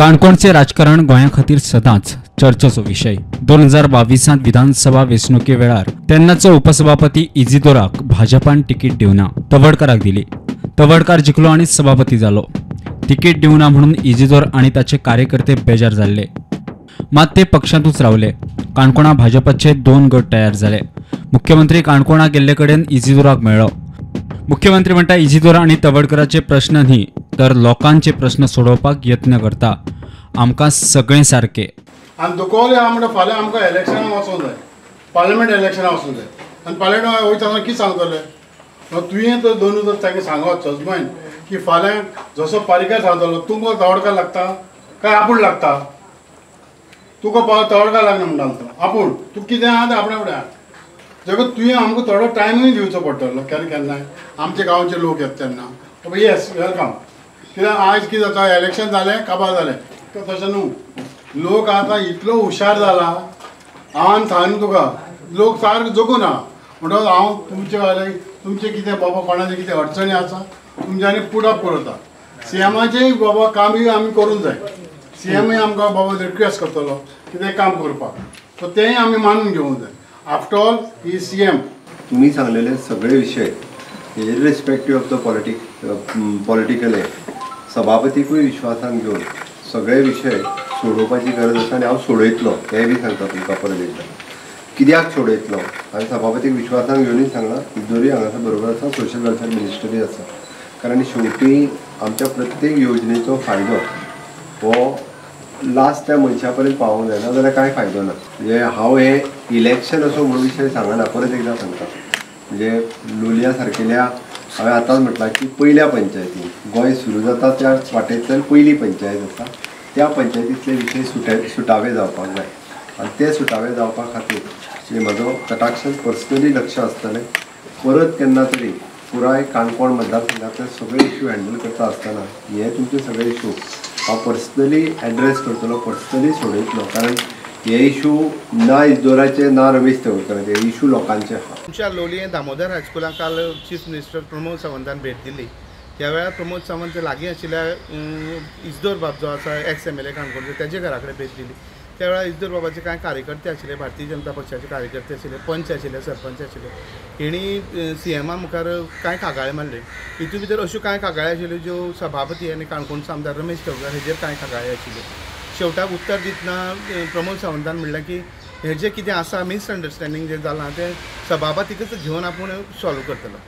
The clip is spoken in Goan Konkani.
काणकोणचे राजकारण गोंया खातीर सदांच चर्चेचो विशय। 2022 विधानसभा वेंचणुके वेळार तेन्नाचो उपसभापती इजिदोराक भाजपान तिकीट दिवना तवडकाराक दिली। तवडकार जिखलो आनी सभापती जालो। तिकीट दिवना म्हणून इजिदोर आनी ताचे कार्यकर्ते बेजार जाल्ले, मात ते पक्षांतूच रावले। काणकोणा भाजपाचे दोन गट तयार जाले। मुख्यमंत्री काणकोणा गेल्ले कडेन इजिदोराक मेळ्ळो। मुख्यमंत्री म्हणटा इजिदोर आनी तवडकराचे प्रश्न न्ही तर लोकांचे प्रश्न सोडोवपाक यत्न करता। आमकां सगळें सारकें। आनी दुकोवले आहा म्हणटा फाल्यां आमकां इलेक्शनाक वचूंक जाय, पार्लमेंट इलेक्शनाक वचूंक जाय आनी पार्लमेंट वयता आसतना कितें सांगतले? तुवें तर दोनूय जर तांकां सांगत सजमैन की फाल्यां जसो पारीकार सांगतलो तुमकां तवडकार लागता काय आपूण लागता? तुका तवडकार लागना म्हणटा तो आपूण, तूं कितें आहा तें आपणा फुडें आहा। जगो तुवें आमकां थोडो टायमूय दिवचो पडटलो। केन्ना केन्नाय आमच्या गांवचे लोक येता तेन्ना येस welcome. कित्याक आयज कितें जाता, इलेक्शन जालें काबार जालें, तशें न्हू। लोक आतां इतलो हुशार जाला, हांव सांगना तुका, लोक सारको जगूना। म्हणटकच हांव तुमचे वाले तुमचें कितें बाबा कोणाचें कितें अडचणी आसा तुमच्यांनी पुट अप करता। सीएमाचेंय बाबा कामूय आमी करूंक जाय। सीएमूय आमकां बाबा रिक्वेस्ट करतलो कितें काम करपाक, सो तेंय आमी मानून घेवंक जाय। After all he CM. तुमी सांगलेले सगळे विशय irrespective of the political हे सभापतीकूय विश्वासान घेवन सगळे विशय सोडोवपाची गरज आसा आनी हांव सोडयतलो हें बी सांगता तुमकां परत एकदां। कित्याक सोडयतलो हांवें सभापतीक विश्वासान घेवनूय सांगलां। इजोरूय हांगासर बरोबर आसा, सोशल वेलफेअर मिनिस्टरूय आसा। कारण शेवटी आमच्या प्रत्येक योजनेचो फायदो हो लास्ट त्या मनशा पर्यंत पावोंक जाय, ना जाल्यार कांय फायदो ना। म्हणजे हांव हें इलेक्शन असो म्हणून विशय सांगना, परत एकदां सांगता। म्हणजे लोलया सारकेल्या हांवें आतांच म्हटलां की पयल्या पंचायतीन गोंय सुरू जाता त्या वाटेंतल्यान पयली पंचायत आसा, त्या पंचायतींतले विशय सुटावे जावपाक जाय आनी ते सुटावे जावपा खातीर म्हणजे म्हजो कटाक्षान पर्सनली लक्ष आसतलें। परत केन्ना तरी पुराय काणकोण मतदारसंघांतले सगळे इश्यू हँडल करता आसतना हे तुमचे सगळे इश्यू हांव पर्सनली एड्रेस करतलो, पर्सनली सोडयतलो। कारण हे इश्यू ना इजोराचे ना रमेश तवडकराचे, हे इश्यू लोकांचे आहा। आमच्या लोलयें दामोदर हायस्कुलाक काल चीफ मिनिस्टर प्रमोद सावंतान भेट दिली। ह्या वेळार प्रमोद सावंत लागीं आशिल्ल्या इजदोर बाब जो आसा एक्स एमएलए काणकोणचो तेजे घरा कडेन भेट दिली। त्या वेळार इजदोर बाबाचे कांय कार्यकर्ते आशिल्ले, भारतीय जनता पक्षाचे कार्यकर्ते आशिल्ले, पंच आशिल्ले, सरपंच आशिल्ले, हेणी सीएमा मुखार कांय कागाळे मारल्यो। हितून भितर अश्यो कांय कागाळी आशिल्ल्यो ज्यो सभापती आनी काणकोणचो आमदार रमेश तवडकार हेजेर कांय कागाळी आशिल्ल्यो। शेवटाक उत्तर दितना प्रमोद सावंतान म्हणलें की हें जें कितें आसा मिसअंडरस्टँडींग जें जालां तें सभापतीकच घेवन आपूण सॉल्व करतलो।